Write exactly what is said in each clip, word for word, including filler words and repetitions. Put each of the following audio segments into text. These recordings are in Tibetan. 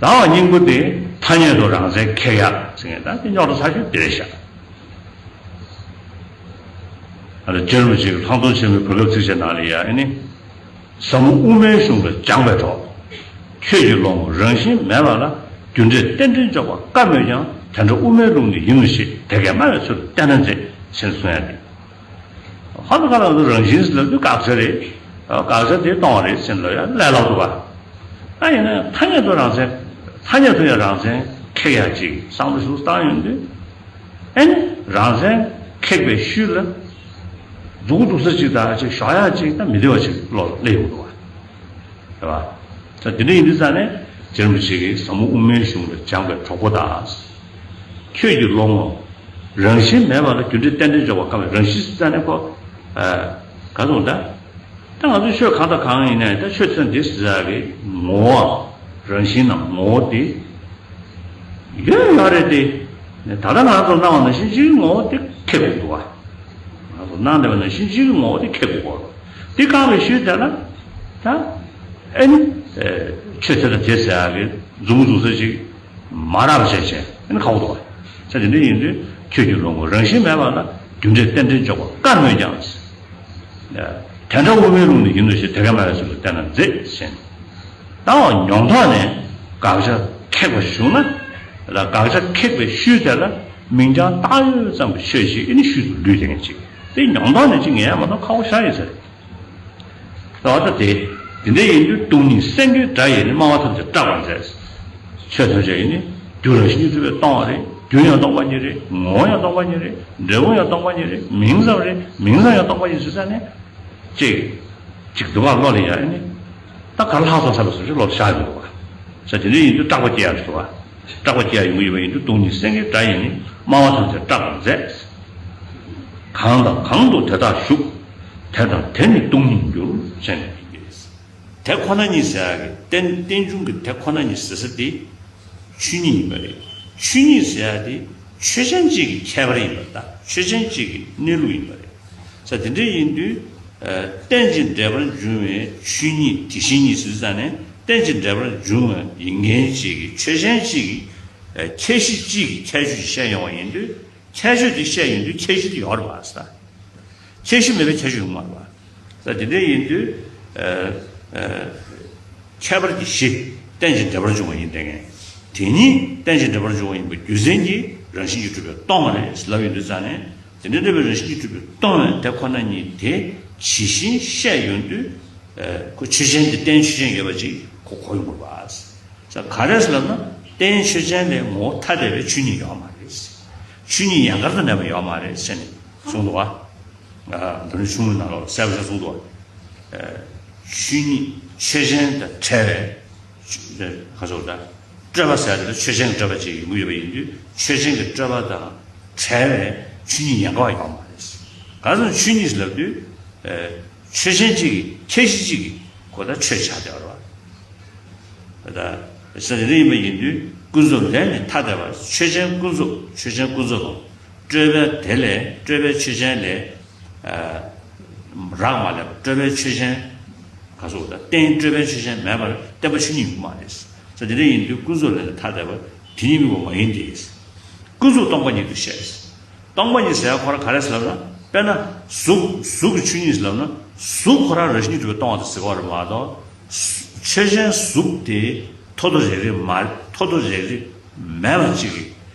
ཟླ་བ་སྙིང་པོ་དེ་ཐ་སྙད་དུ་རང་མཚན་ཁེགས་ཡག་ཟེར་མཁན་ད་དེ་རྙོག་དྲ་ཚ་ཤོས་དེ་རེད་ཤག་ཨ་ནི་རྗེ་རིན་པོ་ཆེ་གི་ལྷག་མཐོང་ཆེན་མོའི་གོ་སྐབས་ཚིགས་བཅད་ནང་ལ་ཡ་ཨ་ནི། ཟབ་མོ་དབུ་མའི་གཞུང་ལ་སྦྱངས་པའི་གྲོགས། ཁྱོད་ཀྱི་བློ་ངོར་རང་བཞིན་མེད་པ་ལ། རྒྱུ་འབྲས་རྟེན་འབྲེལ་འཇོག་པ་དཀའ་མོད་ཀྱང་། དེ་འདྲ་དབུ་མའི་ལུགས་ནི་ཡིན་ནོ་ཞེས། དེ་སྐད་སྨྲ་བའི་ཚུལ་ལ་བསྟེན་ན་མཛེས། ཞེས་གསུང་ཡ་དེ། ཧ་ལ་ཁ་ལ་རང་བཞིན་ཟེར་ལབ་དུས་དགག་བྱ་རེད། དགག་བྱ་དེ་སྟོང་བ་རེད་ཟེར་ལབ་ཡ་ལས་སླ་པོ་འདུག་ག་ད་ཡིན་ན་ཐ་སྙད་དུ་རང་མཚན། ཐ་སྙད་དུ་ཡང་རང་མཚན་ཁེགས་ཡ་ཅིག་བསམ་བློ་ཞིག་བཏང་ཡོང་དུས། ཨེ་ནི་རང་མཚན་ཁེགས་པའི་ཤུལ་ལ་མཛུག་གུ་འཛུགས་ས་ཅིག་དང་ཅིག་ཞོག་ཡ་ཅིག་ད་མི་བདེ་བ་ཅིག་བློ་ལ་སླེབས་ཡོང་འདུག་བ། རེད་བ། ད་དེ་འདྲ་ཡིན་དུས་ཙང་ནས་རྗེ་རིན་པོ་ཆེ་གིས་ཟབ་མོ་དབུ་མའི་གཞུང་ལ་སྦྱངས་པའི་གྲོགས་པོ་དག་ཁྱོད་ཀྱི་བློ་ངོར་རང་བཞིན་མེད་པ་ལ་རྒྱུ་འབྲས་རྟེན་འབྲེལ་འཇོག་པ་དཀའ་བས། རང་བཞིན་ཟེར་ཙང་ནས་ཁོ། ག་ཚོད་ད། ད་ང་ཚོ་ཆོས་གང་དང་གང་ཡིན་ནའི་ད་ཆོས་ཚན་འདི་ཟེར་ཡག་གི་ངོ་བོའམ་རང་བཞིན་ནམ་ངོ་བོ་དེ། ཡོད་ཡོད་རེད་དེ། ད་ལྟ་ང་ཚོ་སྣང་བ་ནང་བཞིན་གཅིག་གི་ངོ་བོ་དེ་ཁེགས་དགོས་འདུག་བ། ང་ཚོ་སྣང་བསྡད་པ་ནང་བཞིན་གཅིག་གི་ངོ་བོ་དེ་ཁེགས་དགོས་གོ། དེ་བཀག་པའི་ཤུལ་དེ་ལ། ད། ཨེ་ནི། ཆོས་དེ་དང་དེ་ཟེར་ཡག་གི་མཛུབ་མོ་འཛུགས་ས་ཅིག་མ་རག་པ་བྱས་བྱས་ཨེ་ནི་ཁག་པོ་འདུག་བ། ད་དེ་འདྲ་ཡིན་དུས་ཁྱོད་ཀྱི་བློ་ངོར་རང་བཞིན་མེད་པ་ལ་རྒྱུ་འབྲས་རྟེན་འབྲེལ་འཇོག་པ་དཀའ་མོད་ཀྱང་། དེ་འདྲ་དབུ་མའི་ལུགས་ནི་ཡིན་ནོ་ཞེས། དེ་སྐད་སྨྲ་བའི་ཚུལ་ལ་བསྟེན་ན་མཛེས་ཟེར། ད་ཡང་མྱོང་ཐོག་ནས་དགག་བྱ་ཁེགས་པ་བྱུང་ན། ལ་དགག་བྱ་ཁེགས་པའི་ཤུལ་དེ་ལ་མིང་རྐྱང་བཏགས་ཡོད་ཙམ་གྱི་ཆོས་ཤིག་ཨེ་ནི་ཤུལ་དུ་ལུས་བསྡད་མཁན་ཅིག་དེ་མྱོང་ཐོག་ནས་ཅིག་ངས་མ་གཏོགས་ཁག་པོ་ཞེ་དྲག་ཡོད་ས་རེད། ད་ལྟ་དེ། དེ་འདྲ་ཡིན་དུས་སྟོང་ཉིད་སེང་གེའི་སྒྲ་ཡིས་ནི། སྨྲ་བ་ཐམས་ཅད་སྐྲག་པར་མཛད། ཆོས་ཐམས་ཅད་ཡིན་ནི། རྒྱུ་རང་བཞིན་གྱིས་གྲུབ་པས་སྟོང་བ་རེད། རྒྱུ་ཡང་སྟོང་པ་ཉིད་རེད། ངོ་བོ་ཡང་སྟོང་པ་ཉིད་རེད། འབྲས་བུ་ཡང་སྟོང་པ་ཉིད་རེད། མིང་ཙམ་རེད། མིང་ཙམ་ཡང་སྟོང་པ་ཉིད་ཟེར་ཙང་ནས། ཅིག་ཅིག་འདུག་ག་བློ་ལ་ཡ་ནི། ད་ག་ལྷག་སོང་ས་ལ་སོང་ཞིག་བློ་ལ་ཤར་ཡོང་འདུག་ག་ས་དེ་འདྲ་ཡིན་དུས་སྐྲག་པ་སྐྱེ་ཡག་འདུག་ག་སྐྲག་པ་སྐྱེ་ཡག་ཡོང་གི་ཡོད་པ་ཡིན་དུས་སྟོང་ཉིད་སེང་གེའི་སྒྲ་ཡིས་ནི། སྨྲ་བ་ཐམས་ཅད་སྐྲག་པར་མཛད། གང་དང་གང་དུ་དེ་དག་ཞུགས། དེ་དང་དེ་ནི་སྟོང་ཉིད་འགྱུར། ཞེས་ནས་ཡིན་པས། དེ་ཁོ་ན་ཉིད་ཟེར་ཡག་གི་རྟེན་རྟེན་འབྱུང་གི་དེ་ཁོ་ན་ཉིད་ཟེར་ས་དེ་ཆོས་ཉིད་ཡིན་པ་རེད། ཆོས་ཉིད་ཟེར་ཡག་དེ་ཆོས་ཅན་གཅིག་གི་ཁྱད་པར་ཡིན་པ་དང་ཆོས་ཅན་གཅིག་གི་གནས་ལུགས་ཡིན་པ་རེད། ས་དེ་འདྲ་ཡིན་དུས། རྟེན་ཅིང་འབྲེལ་པར་འབྱུང་བའི་ཆོས་ཉིད་དེ་བཞིན་ཉིད་ཟེར་ཙང་ནས་རྟེན་ཅིང་འབྲེལ་པར་འབྱུང་བ་ཡིན་མཁན་གཅིག་གི་ཆོས་ཅན་གཅིག་གི་ཁྱད་གཞི་གཅིག་གི་ཁྱད་ཆོས་ཤིག་བཤད་ཡོང་བ་ཡིན་དུས། ཁྱད་ཆོས་དེ་བཤད་ཡོང་དུས་ཁྱད་གཞི་དེ་ཡོད་རེད་པ་ས། ཁྱད་གཞི་མེད་པའི་ཁྱད་ཆོས་ཡོང་མ་རེད་པ། ས་དེ་འདྲ་ཡིན་དུས། ཨ། ཨ། ཁྱད་པར་གྱི་གཞི་རྟེན་ཅིང་འབྲེལ་པར་འབྱུང་བ་ཡིན་བསྡད་མཁན། དེ་ཉིད་རྟེན་ཅིང་འབྲེལ་པར་འབྱུང་བ་ཡིན་པ་རྒྱུ་མཚན་གྱིས་རང་བཞིན་གྱིས་གྲུབ་པས་སྟོང་པ་རེད་ལབ་ཡོང་དུས་ཙང་ནས། དེ་འདྲ་འདྲ་བའི་རང་བཞིན་གྱིས་གྲུབ་པས་སྟོང་པའི་དེ་ཁོ་ན་ཉིད་དེ་ཇི་བཞིན་བཤད་ཡོང་དུས། ཨ། ཁོ་ཆོས་ཅན་དེ་རྟེན་ཆོས་ཅན་ཡོད་པ་ཅིག་ཁོ་གོ་ཡོང་དགོས་པ། ས་ག་རེ་ཟེར་ལབ་ན་རྟེན་ཆོས་ཅན་ལས་ངོ་བོ་ཐ་དད་པའི་ཆོས་ཉིད་ཡོད་མ་རེད། ཆོས་ཉིད་ཡན་གར་དུ་གནས་པ་ཡོད་མ་རེད་ཟེར་ནས་གསུངས་འདུག་བ། ཨ། འདི་ནི་ཆུང་ངུའི་ནང་ལོགས་གསལ་པོ་ཞིག་གསུངས་འདུག་བ། ཨ། ཆོས་ཉིད་ཆོས་ཅན་དང་བྲལ་བའི། ཆོས་ག་ཚོད་ད། སྤྲོས་པ་ཟེར་ཡ་དེ་ལ་ཆོས་ཅན་གྱི་སྤྲོས་པ་ཅིག་ཡོང་གི་ཡོད་པ་ཡིན་དུས་ཆོས་ཅན་གྱི་སྤྲོས་པ་དང་བྲལ་བའི་ཆོས་ཉིད་ཡན་གར་བ་ཡོད་མ་རེད། ག་ཚོད་ཆོས་ཉིད་ལབ་དུས། ཨ། ཆོས་ཅན་གཅིག་གི་ཁྱད་གཞི་གཅིག་གི་གོ་ད་ཆོས་ཆགས་བསྡད་པ་རེད་བ། ད་ས་དེ་འདྲ་ཡིན་པ་ཡིན་དུས་ཀུན་རྫོབ་ལས་ནི་ཐ་དད་པ་ཆོས་ཅན་ཀུན་རྫོབ་ཆོས་ཅན་ཀུན་རྫོབ་དང་སྤྲོས་པའི་དེ་ལས་སྤྲོས་པའི་ཆོས་ཅན་ལས། ཨ། རག་མ་ལས་པ་སྤྲོས་པའི་ཆོས་ཅན། ག་ཚོད་ད་རྟེན་སྤྲོས་པའི་ཆོས་ཅན་མེད་པར་བསྟན་པ་ཆོས་ཉིད་ཡོད་མ་རེད། ས་དེ་འདྲ་ཡིན་དུས་ཀུན་རྫོབ་ལས་ནི་ཐ་དད་པ་དེ་ཉིད་དམིགས་པ་མ་ཡིན་ཏེ། ཀུན་རྫོབ་སྟོང་པ་ཉིད་དུ་བཤད། སྟོང་པ་ཉིད་ཟེར་ཡ་ཁོ་རང་ག་རེ་ཟེར་ལབ་ན། དཔེར་ན་གཟུགས་གཟུགས་ཀྱི་ཆོས་ཉིད་ཟེར་ལབ་ན་གཟུགས་ཁོ་རང་རང་བཞིན་གྱིས་གྲུབ་པའི་སྟོང་པ་དེ་ཟེར་བ་རེད་མ་གཏོགས། ཆོས་ཅན་གཟུགས་དེ་ཐོག་ཐོག་རེག་རེག་མ་ཐོག་ཐོག་རེག་རེག་མེད་པ་ཅིག་གི་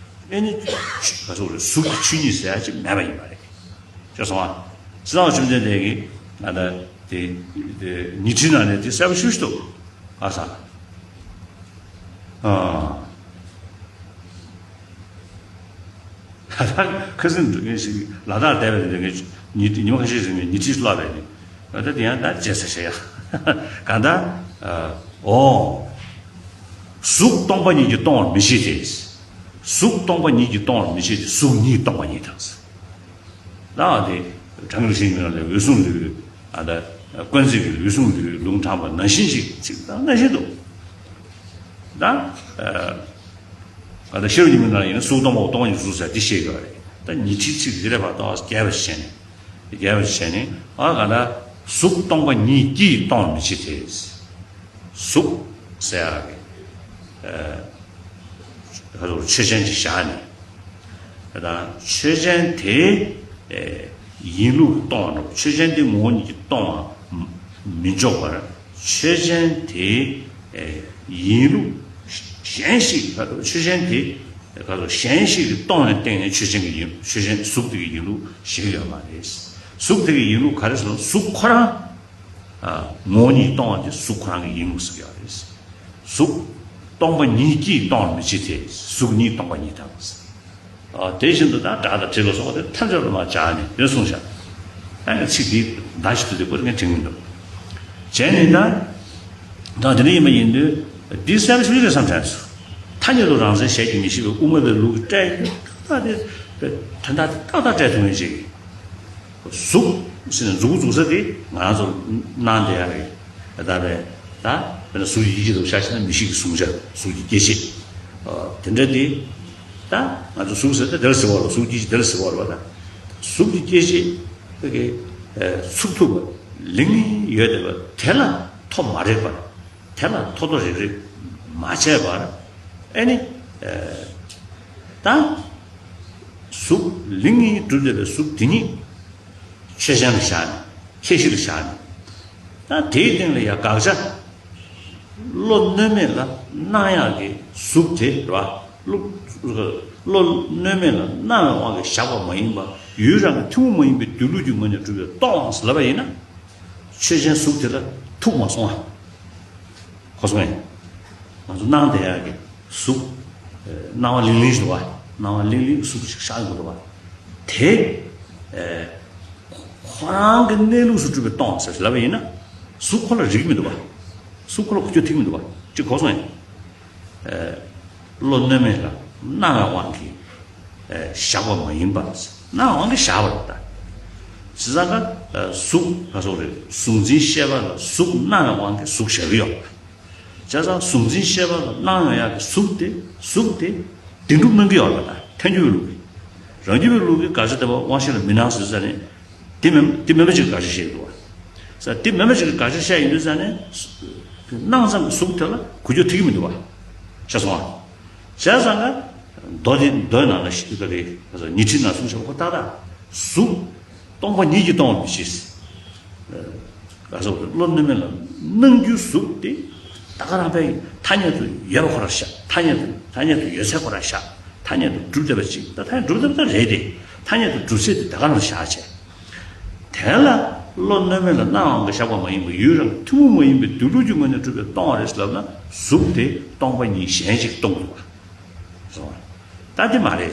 ཨེ་ནི་ག་ཚོད་རེད། གཟུགས་ཀྱི་ཆོས་ཉིད་ཟེར་ཡ་ཅིག་མེད་པ་ཡིན་པ་རེད། ཤེས་སོང་ཨ། སྲིད་པ་བཅོམ་ལྡན་འདས་ཀྱིས་ང་ད་དེ་དེ་ཉི་ཁྲིའི་ནང་ནས་དེ་གསལ་པོ་ཞུ་ཞུ་འདུག་ཨ་ས། ཨ། ད་ལྟ་ཁ་སང་འགྲོ་མཁན་ཞིག་ལ་དྭགས་བསྡད་པའི་འགྲོ་མཁན་ཉི་ཉི་མ་ཁ་ཤས་ཟིན་ནས་ཉི་ཁྲི་བསླབས་པས་ནི། ད་ལྟ་དེ་ཡང་ད་བརྗེད་ས་བྱེད་ཡ། གང་ལྟར། ཨོ། གཟུགས་སྟོང་པ་ཉིད་ཀྱིས་སྟོང་བར་མི་བྱེད་དེ། གཟུགས་སྟོང་པ་ཉིད་ཀྱིས་སྟོང་བར་མི་བྱེད་དེ་གཟུགས་ཉིད་སྟོང་པ་ཉིད་དང་། ལའང་དེ་གྲངས་ཀྱི་ཤིང་ཡོད་ལས་འོད་སྲུང་ལུས། ཨ་ད་དཀོན་བརྩེགས་ཀྱི་འོད་སྲུང་ལུས་ལུང་དྲངས་པ་ནང་བཞིན་ཞིག་ཚིག་དང་ནང་བཞིན་དུ། ད་ཨ་ད་ཤེས་རབ་ཉི་མའི་ནང་ཡིན་ན་གཟུགས་སྟོང་པའོ། སྟོང་པ་ཉིད་གཟུགས་ཟེར་འདི་བཤད་ཡོད་རེད། ད་ཉི་ཁྲིའི་ཚིག་འདི་ལས་ཕར་ཏོག་རྒྱས་པ་བྱས་ནས། རྒྱས་པ་བྱས་ནས་ཨ་ག་ད་གཟུགས་སྟོང་པ་ཉིད་ཀྱིས་སྟོང་བར་མི་བྱེད་དེ། གཟུགས་ཟེར་ཡག་གི་ ཨ་ཆོས་ཅན་ཅིག་བཞག་ནས། ད་ཆོས་ཅན་དེ་ཨེ་ཡིན་ལུགས་སྟོང་བ་འདྲ་པོ། ཆོས་ཅན་དེ་ངོ་བོ་ཉིད་ཀྱིས་སྟོང་བ་མི་འཇོག་པར། ཆོས་ཅན་དེ་ཨེ་ཡིན་ལུགས་གཞན་ཞིག་ག་ཆོས་ཅན་དེ་ག་གཞན་ཞིག་གིས་སྟོང་ནས་བསྟན་ནས་ཆོས་ཅན་གྱི་ཡིན། ཆོས་ཅན་གཟུགས་དེ་གི་ཡིན་ལུགས་ཞིག་ཡོད་མ་རེད། གཟུགས་དེ་གི་ཡིན་ལུགས་ག་རེ་ཟེར་ན། གཟུགས་ཁོ་རང་ཨ་ངོ་བོ་ཉིད་སྟོང་བ་དེ་གཟུགས་ཁོ་རང་གི་ཡིན་ལུགས་ཟེར་ཡོད་རེད། གཟུགས་སྟོང་པ་ཉིད་ཀྱིས་སྟོང་བར་མི་བྱེད་དེ། གཟུགས་ཉིད་སྟོང་པ་ཉིད་དང་། ཨ་དེ་བཞིན་དུ་ད་སྒྲ་དང་དྲི་ལ་སོགས་པ་དེ་ཐམས་ཅད་ལ་མར་སྦྱར་ནས་དེ་གསུངས་བཞག་ཨ་ནི་ཚིག་འདི་ད་ཞིག་ཏུ་དེ་པར་ངས་དྲན་གྱི་འདུག་བྱས་ནས་ད་ད་དེ་འདྲ་ཡིན་པ་ཡིན་དུས། འདི་གསལ་པོ་ཞིག་རེད་བསམ་དྲན་སོང་། ཐ་སྙད་དུ་རང་མཚན་གཞལ་གྱིས་མི་ཤེས་པའི་དབུ་མ་པའི་ལུགས་ཀྱི་སྒྲ་ཡིན་དུས། ད་དེ་དོན་དག་ཏག་ཏག་སྤྲད་ཐུབ་མཁན་ཅིག་གཟུགས་ཟེར་ནས་གཟུགས་གཟུགས་ས་དེ་ང་རང་ཚོ་སྣང་བསྡད་ཡ་རེད། ད་རེད་ད། དཔེར་ན་གཟུགས་ཀྱི་ཡིད་ཀྱི་དུ་ཤ་ཆེ་ན་མི་ཤིག་གི་གཟུང་བྱ། གཟུགས་ཀྱི་སྐྱེ་མཆེད། ཨ་དེ་འདྲ་དེ། ད་ང་ཚོ་གཟུགས་ཟེར་ད་དེ་ལ་ཟེར་བ་རེད། གཟུགས་ཀྱི་དེ་ལ་ཟེར་བ་རེད་བ། ད་གཟུགས་ཀྱི་སྐྱེ་མཆེད་དེ་གི་ཨ་ཚུགས་ཐུབ་པ་ལིང་ཡོད་བསྡད་པ་དེ་ལ་ཐོ་མ་རེག་པར། དེ་ལ་ཐོ་ཐོ་རེག་རེག་མ་བྱས་པར། ཨེ་ནི་ཨ་ད་གཟུགས་ལིང་གིས་གྲུབ་བསྡད་པའི་གཟུགས་དེ་ཉིད་ཆོས་ཅན་ལ་བཞག་ནས། ཁྱད་གཞི་ལ་བཞག་ནས། ད་དེའི་སྟེང་ལ་ཡང་དགག་བྱ། བློ་གནོད་མེད་ལ་སྣང་ཡག་གི་གཟུགས་དེ་རེད་བ། བློ་བློ་གནོད་མེད་ལ་སྣང་བའི་དབང་གིས་བཞག་པ་མ་ཡིན་པ། ཡུལ་རང་གི་ཐུན་མོང་མ་ཡིན་པའི་སྡོད་ལུགས་ཀྱི་ངོས་ནས་གྲུབ་པའི་སྟོང་པ་ཟེར་ལབ་པ་ཡིན་ན། ཆོས་ཅན་གཟུགས་དེ་ལ་ཐུག་མ་སོང་ང་། གོ་སོང་ངས། ང་ཚོ་སྣང་བསྡད་ཡག་གི་གཟུགས། ཨ་སྣང་བ་ལིང་ལིང་ཞིག་འདུག་བ། སྣང་བ་ལིང་ལིང་གི་གཟུགས་ཤིག་ཤར་ཡོང་གི་འདུག་བ། དེ་ཨ་ཁོ་རང་གི་གནས་ལུགས་སུ་གྲུབ་པའི་སྟོང་ཟེར་ལབ་པ་ཡིན་ན། གཟུགས་ཁོ་ལ་རིག་གི་མི་འདུག་བ། གཟུགས་ཁོ་ལ་འགུལ་སྐྱོད་ཐེབས་ཀྱི་མི་འདུག་བ། ཅིག་གོ་སོང་ངས། ཨ་བློ་གནོད་མེད་ལ་སྣང་བའི་དབང་གིས་ཨ་བཞག་པ་མ་ཡིན་པ། སྣང་བའི་དབང་གིས་བཞག་པ་རེད་ད། བྱས་ཙང་ཀ་ཨ་གཟུགས་ག་སོགས་རེད། གཟུགས་འཛིན་ཤེས་པ་ལ་གཟུགས་སྣང་བའི་དབང་གིས་གཟུགས་བཞག་གི་ཡོད་པ། བྱས་ཙང་གཟུགས་འཛིན་ཤེས་པ་ལ་སྣང་ཡག་གི་གཟུགས་དེ། གཟུགས་དེ་བདེན་གྲུབ་སྣང་གི་ཡོད་པ་ད། ཐལ་འགྱུར་བའི་ལུགས་ཀྱི། རང་རྒྱུད་པའི་ལུགས་ཀྱི་དགག་བྱ་དེ་བ་དབང་ཤེས་ལ་མི་སྣང་ཟེར་ཙ་ནས། དེ་མིན་དེ་མིན་པ་ཅིག་གི་དགག་བྱ་བཤད་ཀྱི་འདུག་བ། ས་དེ་མིན་པ་ཅིག་གི་དགག་བྱ་བཤད་ཡིན་དུས་ཙ་ནས། སྣང་ཙམ་གྱི་གཟུགས་དེ་ལ་འགུལ་སྐྱོད་ཐེབས་ཀྱི་མི་འདུག་བ། ཤེས་སོང་ང་། བྱས་ཙང་ཀ་མདོ་དེ་མདོའི་ནང་ལ་ཤི་ཀ་རེ་ཉི་ཁྲིའི་ནང་གསུངས་བྱས་པ་ཁོ་ཏག་ཏག་གཟུགས་སྟོང་པ་ཉིད་ཀྱིས་སྟོང་བར་མི་བྱེད། ག་ཟེར་བ་རེད། བློ་གནོད་མེད་ལ་སྣང་རྒྱུའི་གཟུགས་དེ་ད་ག་རང་པའི་ཐ་སྙད་དུ་ཡོད་པ་ཁོ་རང་བཞག་ཐ་སྙད་དུ་ཐ་སྙད་དུ་ཡོད་ཚད་ཁོ་རང་བཞག་ཐ་སྙད་དུ་གྲུབ་བསྡད་པ་ཅིག་ད་ཐ་སྙད་གྲུབ་བསྡད་པ་ད་རེད་དེ། ཐ་སྙད་དུ་གྲུབ་ཚད་དེ་ད་ག་རང་བཞག་བྱས། དེ་ལ་བློ་གནོད་མེད་ལ་སྣང་བའི་དབང་གིས་བཞག་པ་མ་ཡིན་པ། ཡུལ་རང་ཐུན་མོང་མ་ཡིན་པའི་སྡོད་ལུགས་ཀྱི་ངོས་ནས་གྲུབ་པའི་སྟོང་པ་རེད་ལབ་ན། གཟུགས་དེ་སྟོང་པ་ཉིད་གཞན་ཞིག་སྟོང་དགོས་པ། སོང་བ། ད་དེ་མ་རེད།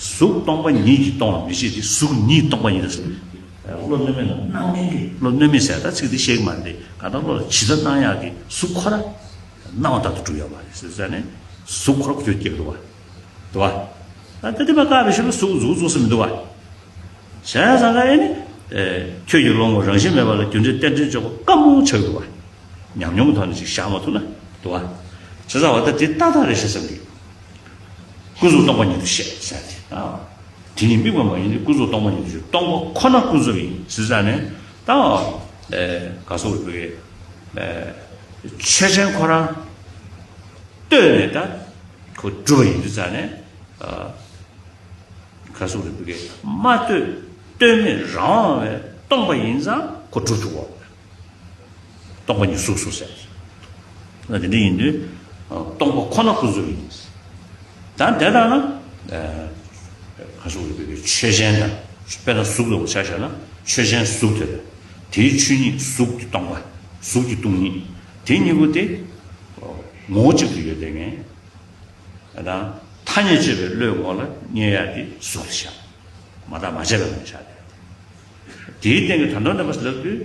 གཟུགས་སྟོང་པ་ཉིད་ཀྱིས་སྟོང་བར་མི་བྱེད་དེ། གཟུགས་ཉིད་སྟོང་པ་ཉིད་དུ་ཟེར། བློ་གནོད་མེད་ལ་སྣང་མཁན་གྱི། བློ་གནོད་མེད་ཟེར་ད་ཚིག་འདི་བཤད་ཀྱི་མ་རེད། གང་ལྟར་བློ་ལ་ཇི་ལྟར་སྣང་ཡག་གི་གཟུགས་ཁོ་ར་སྣང་བ་ལྟར་དུ་གྲུབ་ཡོད་མ་རེད་ཟེར་ཟེར་ནས། གཟུགས་ཁོ་ར་ཁོ་ཚོས་སྐྱེ་གི་འདུག་བ། འདུག་བ། ད་དེ་དེ་མ་བཀག་པའི་ཕྱིར་ལ་གཟུགས་གཟུགས་གཟུགས་ཟེར་མི་འདུག་བ། བྱས་ཙང་ཀ་ཨེ་ནི། ཨེ་ཁྱོད་ཀྱི་བློ་ངོར་རང་བཞིན་མེད་པ་ལ་རྒྱུ་འབྲས་རྟེན་འབྲེལ་འཇོག་པ་དཀའ་མོ་ཆགས་འདུག་བ། ཉམས་མྱོང་གི་ཐོག་ནས་ཅིག་བཞག་མ་ཐུབ་ན་འདུག་བ། བྱས་ཙང་བ་ད་དེ་ཏག་ཏག་རེད་ཤག་བསམ་གི། ཀུན་རྫོབ་སྟོང་པ་ཉིད་དུ་བཤད་ཟེར་ཏེ། ཨ། དེ་ཉིད་དམིགས་པ་མ་ཡིན་ཏེ། ཀུན་རྫོབ་སྟོང་པ་ཉིད་དུ་བཤད། སྟོང་པ་ཁོ་ན་ཀུན་རྫོབ་ཡིན་ཟེར་ཙང་ནས། ད་ཨེ་ག་སོགས་རེད་པས། ཨེ་ཆོས་ཅན་ཁོ་རང་ལྟོས་ནས་ད་ཁོ་གྲུབ་པ་ཡིན་དུས་ཙང་ནས། ཨ། ག་སོགས་རེད་པས། མ་ལྟོས་ལྟོས་མེད་རང་དབང་བས་སྟོང་པ་ཡིན་ཙང་ཁོ་གྲུབ་ཐུབ་བོ། སྟོང་པ་ཉིད་གཟུགས་སོ་ཟེར། ད་དེ་འདྲ་ཡིན་དུས། སྟོང་པ་ཁོ་ན་ཀུན་རྫོབ་ཡིན། ད་དེ་ལྟར་ན། ག་སོགས་རེད་པས། ཆོས་ཅན་དང་། དཔེར་ན་གཟུགས་ལ་ཆ་བཞག་ན། ཆོས་ཅན་གཟུགས་དེ་དང་། དེའི་ཆོས་ཉིད་གཟུགས་ཀྱི་སྟོང་པ། གཟུགས་ཀྱི་སྟོང་ཉིད། དེ་གཉིས་པོ་དེ་ངོ་བོ་གཅིག་ཏུ་ཡོད་དེ་ངས། དང་། ཐ་སྙད་བྱས་པའི་བློའི་ངོ་ལ་རྙེད་ཡག་དེ་གཟུགས་ལ་བཞག་མ་བརྟགས་མ་དཔྱད་པའི་ངང་ནས་བཞག་སྟེ། དེའི་སྟེང་གི་དོན་དམ་བདེན་པ་ཟེར་ལབ་དུས།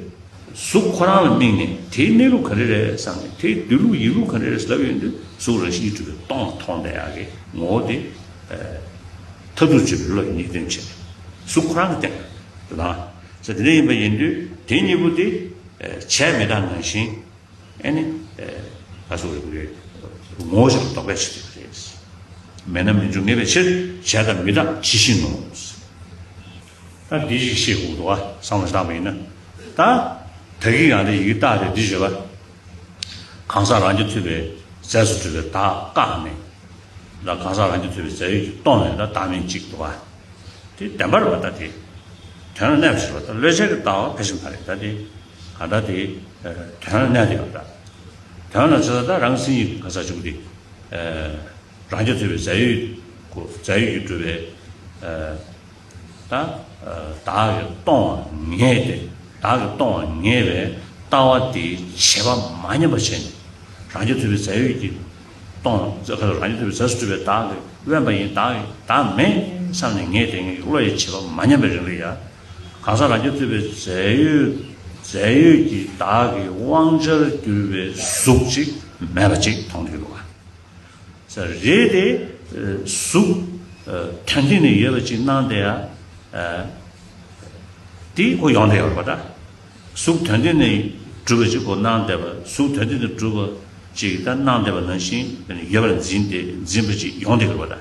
གཟུགས་ཁོ་རང་ལ་དམིགས་ནས་དེའི་གནས་ལུགས་ག་རེ་རེད་བསམ་ནས། དེའི་སྡོད་ལུགས་ཡིན་ལུགས་ག་རེ་རེད་ཟེར་ལབ་ཡོང་དུས། གཟུགས་རང་བཞིན་གྱིས་གྲུབ་པའི་སྟོང་ལ་མཐོང་བསྡད་ཡག་གི་ངོ་བོ་དེ། མཐར་ཐུག་དཔྱོད་པའི་བློ་ཡིས་ངེས་བསྟན་བྱས། གཟུགས་ཁོ་རང་གི་སྟེང་དུ་དང་། ཟེར་དེ་འདྲ་ཡིན་པ་ཡིན་དུས། དེ་གཉིས་པོ་དེ་བྱས་མི་རྟག་ནང་བཞིན། ཨེ་ནི། ཨེ་ག་སོགས་རེད་པས། ངོ་བོ་ཞིག་ལ་ལྡོག་པའི་ཕྱིར་དེ་རེད། མེད་ན་མི་འབྱུང་ངེས་པའི་ཕྱིར། བྱས་དང་མི་རྟག་ཇི་བཞིན་ནོ། ད་འདི་ཞིག་ཤེས་དགོས་འདུག་བ། བསམ་བློ་བཏང་བ་ཡིན་ན། ད་ད་གིན་ཡང་དེ་ཡི་གེ་བཏགས་ཏེ་འདི་བརྗོད་པ། གང་ཟག་རང་རྐྱ་ཐུབ་པའི་ རྫས་སུ་གྲུབ་པའི་བདག་བཀག་ནས། ད་གང་ཟག་རང་རྒྱུད་ཐུབ་པའི་རྫས་ཡོད་ཀྱིས་སྟོང་བའི་ད་བདག་མེད་གཅིག་འདུག་ག་དེ་བདེན་པར་བ་ད་དེ། དོན་ལ་གནས་པ་ཞིག་ལ་ད་བློས་བྱས་ཀྱི་ལྟ་བ་ཕལ་ཆེར་མ་རེད། ད་དེ་གང་ལྟར་དེ་དོན་ལ་གནས་ཏེ་ཡོད་ད། དོན་ལ་ཆ་ད་རང་སེམས་ཉིད་གང་ཟག་གཅིག་པུ་དེ་རང་རྒྱུད་ཐུབ་པའི་རྫས་ཡོད་ཀྱི་རྫས་ཡོད་ཀྱིས་གྲུབ་པའི། ད་བདག་གིས་སྟོང་བ་ངེས་ཏེ། བདག་གིས་སྟོང་བ་ངེས་པའི་ལྟ་བ་དེའི་བྱེད་པ་མ་ཉམས་པར་བྱས་ནས། རང་རྒྱུད་ཐུབ་པའི་རྫས་ཡོད་ཀྱིས་སྟོང་། རང་རྒྱུད་ཐུབ་པའི་རྫས་སུ་གྲུབ་པའི་བདག་གིས་དབེན་པ་ཡིན། བདག་གིས་བདག་མེད་བསམ་ནས་ངེས་ཏེ་ངེས་ཀྱི་བློ་ཡི་བྱེད་པ་མ་ཉམས་པའི་རིང་ལ་ཡང་། གང་ཟག་རང་རྒྱུད་ཐུབ་པའི་རྫས་ཡོད་རྫས་ཡོད་ཀྱི་བདག་གི་དབང་ཆར་གྱུར་པའི་གཟུགས་ཅིག་མེད་པ་ཅིག་མཐོང་གི་འདུག་ག་ས་རེད་དེ། གཟུགས་དོན་སྟེང་ནས་ཡོད་པ་ཅིག་སྣང་བསྡད་ཡ། དེ་ཁོ་ཡོང་བསྡད་ཡོད་རེད་པ། ད་གཟུགས་དོན་སྟེང་ནས་གྲུབ་པ་ཅིག་ཁོ་སྣང་བསྡད་པ། གཟུགས་དོན་སྟེང་ནས་གྲུབ་པ་ཅིག་ད་སྣང་བསྡད་པ་ནང་བཞིན་ཡོད་པར་འཛིན་ཏེ་འཛིན་པ་ཅིག་ཡོང་བསྡད་ཡོད་རེད་པ། ད་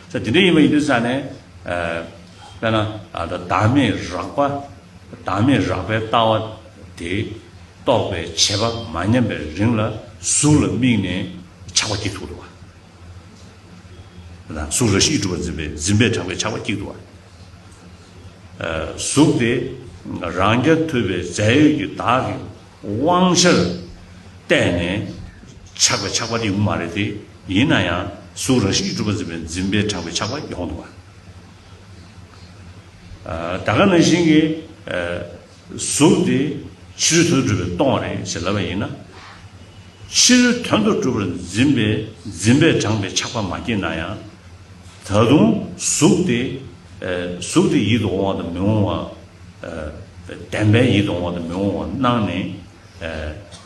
ས་དེ་འདྲ་ཡིན་པ་ཡིན་དུས་ཙང་ནས། དཔེར་ན་ད་བདག་མེད་རགས་པ། བདག་མེད་རགས་པའི་ལྟ་བ་དེ། རྟོགས་པའི་བྱེད་པ་མ་ཉམས་པའི་རིང་ལ་གཟུགས་ལ་དམིགས་ནས་ཆགས་པ་སྐྱེ་ཐུབ་འདུག་ག་གཟུགས་རང་བཞིན་གྱིས་གྲུབ་པར་འཛིན་པའི་འཛིན་པའི་དྲངས་པའི་ཆགས་པ་སྐྱེ་འདུག་ག་གཟུགས་དེ་རང་རྐྱ་ཐུབ་པའི་རྫས་ཡོད་ཀྱི་བདག་གི་དབང་ཆར་བལྟས་ནས་ཆགས་པའི་ཆགས་པ་དེ་ཡོང་གི་མ་རེད་དེ། ཡིན་ན་ཡང་གཟུགས་རང་བཞིན་གྱིས་གྲུབ་པར་འཛིན་པའི་འཛིན་པའི་དྲངས་པའི་ཆགས་པ་ཡོང་འདུག་ག་ད་ག་ནང་བཞིན་གྱི། གཟུགས་དེ་ཕྱི་རོལ་དོན་དུ་གྲུབ་པའི་སྟོང་བ་རེད་ཞེས་ལབ་པ་ཡིན་ན། ཕྱི་རོལ་དོན་དུ་གྲུབ་པར་འཛིན་པའི་འཛིན་པས་དྲངས་པའི་ཆགས་པ་མ་སྐྱེས་ན་ཡང་། ད་དུང་གཟུགས་དེ། གཟུགས་དེ་ཡིད་དུ་འོང་བ་དང་མི་འོང་བ། བདེན་པའི་ཡིད་དུ་འོང་བ་དང་མི་འོང་བ་སྣང་ནས།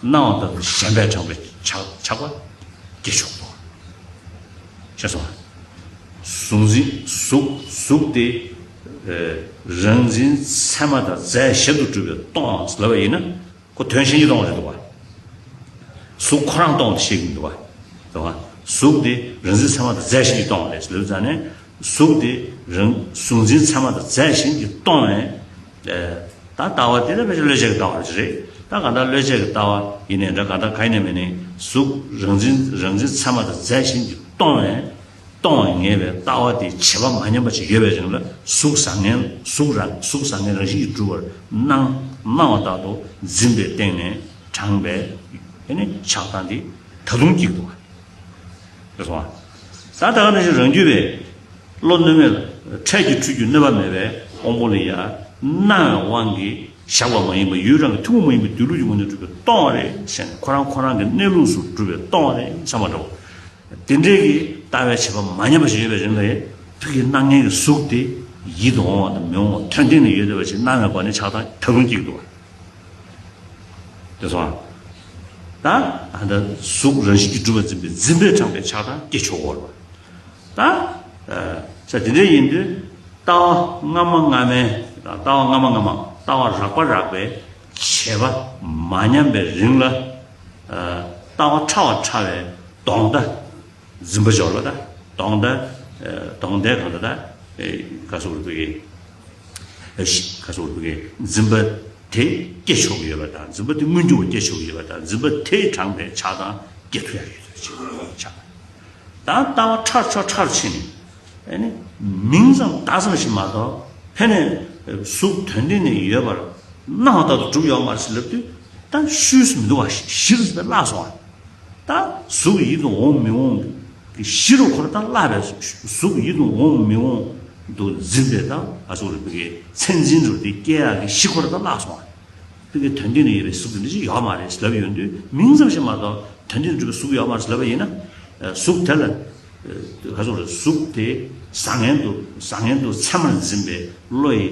སྣང་བ་ལྟར་དུ་ཞེན་པས་དྲངས་པའི་ཆགས་ཆགས་པ་སྐྱེ་ཆོག་གོ། ཤེས་སོང་། གཟུགས་འཛིན་གཟུགས་གཟུགས་དེ། རང་འཛིན་ཚད་མ་དང་རྫས་གཞན་དུ་གྲུབ་པའི་སྟོང་ལབ་པ་ཡིན་ན། ཁོ་དོན་གཞན་གྱིས་སྟོང་བ་རེད་འདུག་བ། གཟུགས་ཁོ་རང་སྟོང་དུ་བཤད་ཀྱི་འདུག་བ། རེད་བ། གཟུགས་དེ་རང་འཛིན་ཚད་མ་དང་རྫས་གཞན་གྱིས་སྟོང་བ་རེད་ལབ་ཙང་ནས། གཟུགས་དེ་རང་གཟུགས་འཛིན་ཚད་མ་དང་རྫས་གཞན་གྱིས་སྟོང་བས། ད་ལྟ་བ་དེ་ལ་ཕལ་ཆེར་བློས་བྱས་ཀྱི་ལྟ་བ་རེད། ད་གང་ལྟར་བློས་བྱས་ཀྱི་ལྟ་བ་ཡིན་ནའི་འདྲ། གང་ལྟར་གང་ཡིན་ནའི་མིན་ནའི་གཟུགས་རང་འཛིན་རང་འཛིན་ཚད་མ་དང་རྫས་གཞན་གྱིས་སྟོང་བས། སྟོང་བ་ངེས་པའི་ལྟ་བ་དེ་བྱེད་པ་མ་ཉམས་པ་ཞིག་ཡོད་པའི་རིང་ལ་གཟུགས་བཟང་ངན་གཟུགས་རང་གཟུགས་བཟང་ངན་རང་བཞིན་གྱིས་གྲུབ་པར་སྣང་སྣང་བ་ལྟར་དུ་འཛིན་པའི་སྟེང་ནས་དྲངས་པའི་ཨེ་ནི་ཆགས་སྡང་དེ་ད་དུང་སྐྱེ་འདུག་བ། རེད་སོང་བ། ད་ད་ག་ནང་བཞིན་རང་རྒྱུད་པའི་བློ་གནོད་མེད་ལ་འཕྲལ་གྱི་འཁྲུལ་རྒྱུ་གནོད་པ་མེད་པའི་དབང་པོ་ལ་ཡང་སྣང་བའི་དབང་གིས་བཞག་པ་མ་ཡིན་པ་ཡུལ་རང་གི་ཐུན་མོང་མ་ཡིན་པའི་སྡོད་ལུགས་ཀྱི་ངོས་ནས་གྲུབ་པའི་སྟོང་བ་རེད་ཟེར་ནས་ཁོ་རང་ཁོ་རང་གི་གནས་ལུགས་སུ་གྲུབ་པའི་སྟོང་བ་རེད་བསམ་པ་འདྲ་བོ། དེ་འདྲའི་གི་ལྟ་བའི་བྱེད་པ་མ་ཉམས་པ་ཞིག་ཡོད་པའི་རིང་ལ་ཡང་ཕ་གིའི་སྣང་མཁན་གྱི་གཟུགས་དེ་ཡིད་དུ་འོང་བ་དང་མི་འོང་བ་དོན་སྟེང་ནས་ཡོད་བསྡད་པ་ཞིག་སྣང་བའི་སྒོ་ནས་ཆགས་སྡང་ད་དུང་སྐྱེ་གི་འདུག་བ། དེ་སོང་ད་ཨ་ད་གཟུགས་རང་བཞིན་གྱིས་གྲུབ་པར་འཛིན་པའི་འཛིན་པས་དྲངས་པའི་ཆགས་སྡང་སྐྱེ་ཆོག་གོ་རེད་བ། ད་ས་དེ་འདྲ་ཡིན་དུས་ལྟ་བ་སྔ་མ་སྔ་མའི་ལྟ་བ་སྔ་མ་སྔ་མ་ལྟ་བ་རགས་པ་རགས་པའི་བྱེད་པ་མ་ཉམས་པའི་རིང་ལ། ལྟ་བ་ཕྲ་བ་ཕྲ་བའི་དོང་ད། འཛིན་པ་སྦྱོར་བ་དང་དོང་ད། དོང་དེ་གང་ད་ད། ག་སོགས་རུ་གི་ག་སོགས་རུ་གི་འཛིན་པ་དེ་སྐྱེ་ཆོག་གི་ཡོད་པ་དང་འཛིན་པ་དེ་མངོན་གྱུར་བ་སྐྱེ་ཆོག་གི་ཡོད་པ་དང་འཛིན་པ་དེས་དྲངས་པའི་ཆགས་སྡང་སྐྱེ་ཐུབ་ཡ་ཡོད་ཆགས། ད་ལྟ་བ་ཕྲ་ཕྲ་ཕྲར་ཕྱིན་ནས་ཨ་ནི་མིང་ཙམ་བཏགས་ཙམ་ཞིག་མ་གཏོགས་ཕན་ནས་གཟུགས་དོན་སྟེང་ནས་ཡོད་པར་སྣང་བ་ལྟར་དུ་གྲུབ་ཡོད་མ་རེད་ཟེར་ལབ་དུས་ད་ཤུལ་སུ་མི་འདུག་བ། གཞིར་བླངས་སོང་བ། ད་གཟུགས་ཡིད་དུ་འོང་མི་འོང་གི་གཞི་རུ་ཁོ་ར་ད་བརླག་པས། གཟུགས་ཡིད་དུ་འོང་མི་འོང་དུ་འཛིན་པའི་ད་ཨ་སོགས་རེ་བི་གའི་མཚན་འཛིན་རུ་དེ་སྐྱེ་ཡག་གི་གཞི་ཁོ་ར་ད་བརླག་སོང་བ། བི་གའི་དོན་སྟེང་ནས་ཡོད་པའི་གཟུགས་དེ་འདྲ་ཞིག་ཡོད་མ་རེད་ལབ་ཡོང་དུས་མིང་ཙམ་ཞིག་མ་གཏོགས་དོན་སྟེང་ནས་གྲུབ་པའི་གཟུགས་ཡོད་མ་རེད་ལབ་པ་ཡིན་ན། གཟུགས་དེ་ལ་ཨ་སོགས་རེ་གཟུགས་དེ་བཟང་ངན་དུ་བཟང་ངན་དུ་ཚད་མར་འཛིན་པའི་བློ་ཡི་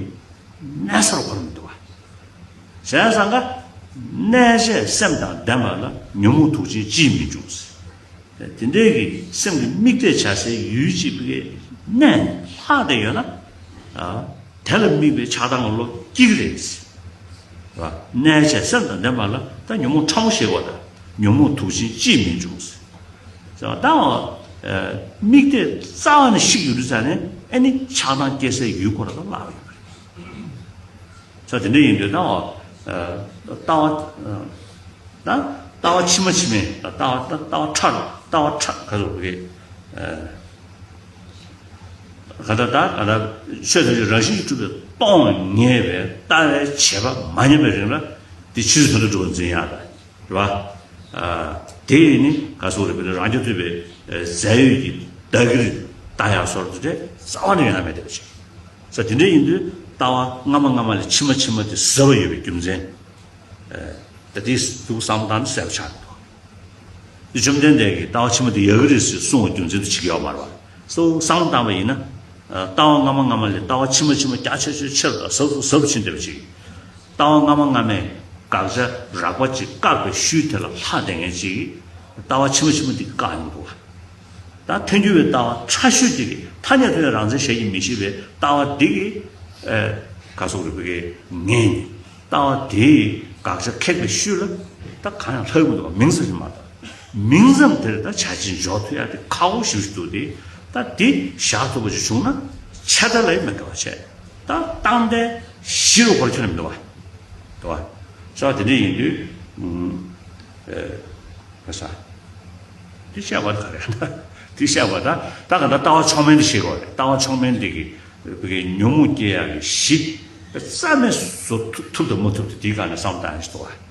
གནས་སར་གོ་རུ་མི་འདུག་བ། བྱས་ཙང་ཀ་གནས་བྱས་སེམས་དང་ལྡན་པ་ལ་ཉོན་མོངས་དུག་ཅན་ཅིས་མི་འབྱུང་ཟེར། དེ་འདྲའི་གི་སེམས་ཀྱི་དམིགས་གཏད་བྱ་སའི་ཡུལ་གཅིག་པུའི་གནས་ལྷག་བསྡད་ཡོད་ན། དེ་ལ་དམིགས་པའི་ཆགས་སྡང་གི་བློ་སྐྱེ་གི་རེད་ཟེར། གནས་བྱས་སེམས་དང་ལྡན་པ་ལ་ད་ཉོན་མོངས་ཕྲ་མོ་ཞེས་པ་དང་ཉོན་མོངས་དུག་ཅན་ཅིས་མི་འབྱུང་ཟེར། ད་དམིགས་གཏད་རྩ་བ་ནས་བཤིག་ཡོད་དུས་ཙང་ནས་ཨ་ནི་ཆགས་སྡང་སྐྱེ་སའི་ཡུལ་ཁོ་ར་ད་བརླག་ཡོད་པ་རེད། ས་དེ་འདྲ་ཡིན་དུས་ད་ལྟ་བ་ད་ལྟ་བ་ཕྱི་མ་ཕྱི་མའི་ལྟ་བ་ད་ལྟ་བ་ཕྲ་རུ་ ལྟ་བ་ཁྲ་ག་ཚོད་གི་ག་ད་ད་ག་ད་ཆོས་ཐམས་ཅད་རང་བཞིན་གྱིས་གྲུབ་པས་སྟོང་ངེས་པའི་ལྟ་བའི་བྱེད་པ་མ་ཉམས་པའི་རིང་ལ་དེ་ཕྱིར་དོན་དུ་གྲུབ་པར་འཛིན་ཡག་ལ། རེད་བ། དེ་ཡིས་ནི་ག་སོགས་རེད་པས་རང་རྒྱུད་ཐུབ་པའི་རྫས་ཡོད་ཀྱི་བདག་གིར་ལྟ་ཡག་སོགས་དེ་འདྲའི་རྩ་བ་ནས་ཡོད་ན་མེད་བསྡད་པ་ཞིག་ས་དེ་འདྲ་ཡིན་དུས་ལྟ་བ་སྔ་མ་སྔ་མ་ལས་ཕྱི་མ་ཕྱི་མ་དེ་ཟབ་པ་ཡོད་པའི་རྒྱུ་མཚན། ད་དེ་ཐུགས་བསམ་བཏང་ནས་གསལ་པོ་ཆགས་འདུག་དེ་བཅོམ་ལྡན་འདས་ཀྱིས་ལྟ་བ་ཕྱི་མ་དེ་ཡག་གི་རེད་ཟེར་གསུངས་པའི་རྒྱུ་མཚན་དུ་བྱེད་ཀྱི་ཡོད་མ་རེད་བ། སོ་བསམ་བློ་བཏང་བ་ཡིན་ན། ལྟ་བ་སྔ་མ་སྔ་མ་ལས་ལྟ་བ་ཕྱི་མ་ཕྱི་མ་རྒྱ་ཆེ་ཆེ་ཆེ་རུ་དང་ཟབ་ཏུ་ཟབ་ཕྱིན་བསྡད་པ་ཅིག་ལྟ་བ་སྔ་མ་སྔ་མས་དགག་བྱ་རགས་པ་ཅིག་བཀག་པའི་ཤུལ་དེ་ལ་ལྷག་བསྡད་མཁན་ཅིག་གིས་ལྟ་བ་ཕྱི་མ་ཕྱི་མ་དེ་བཀག་ཡོང་འདུག་བ། ད་ཐལ་འགྱུར་བའི་ལྟ་བ་ཕྲ་ཤོས་དེ་གིས་ཐ་སྙད་ཐོགས་ཡ་རང་མཚན་ཞལ་གྱིས་མི་བཞེས་པའི་ལྟ་བ་འདི་གིས། ཨེ། ག་སོགས་རིག་པའི་ངེས་ནས་ལྟ་བ་དེའི་དགག་བྱ་ཁེགས་པའི་ཤུལ་ལ་ད་གང་ཡང་ལྷག་མི་འདུག་བ། མིང་ཙམ་ཞིག་མ་གཏོགས། མིང་ཙམ་དེར་ད་བྱ་བྱེད་འཇོག་ཐུབ་ཡ་དེ་ཁག་པོ་ཞེ་པོ་ཞིག་འདུག་སྟེ། ད་དེ་བཞག་ཐུབ་པ་ཞིག་བྱུང་ན་ཆད་ལྟ་ལ་ཡང་མི་དགའ་བ་བྱས། ད་བཏང་སྟེ་གཞི་རུ་ཧོར་ཁྱོན་ནས་མི་འདུག་བ། འདུག་བ། ས་དེ་འདྲ་ཡིན་དུས། ཨུམ། ཨེ། ག་ས། དེ་བཤད་པ་ད་ག་རེ་ད། དེ་བཤད་པ་ད་ད་ག་ད་ལྟ་བ་མཆོག་དམན་དེ་ཤེས་དགོས་རེད། ལྟ་བ་མཆོག་དམན་དེ་གི་བོད་ཀྱི་ཉོན་མོངས་སྐྱེ་ཡག་གི་གཞི་རྩ་མེད་བཟོ་ཐུབ་ཐུབ་དང་མ་ཐུབ་དེ་དེའི་སྒང་ནས་བསམ་བཏང་ཡག་ཞིག་འདུག་བ།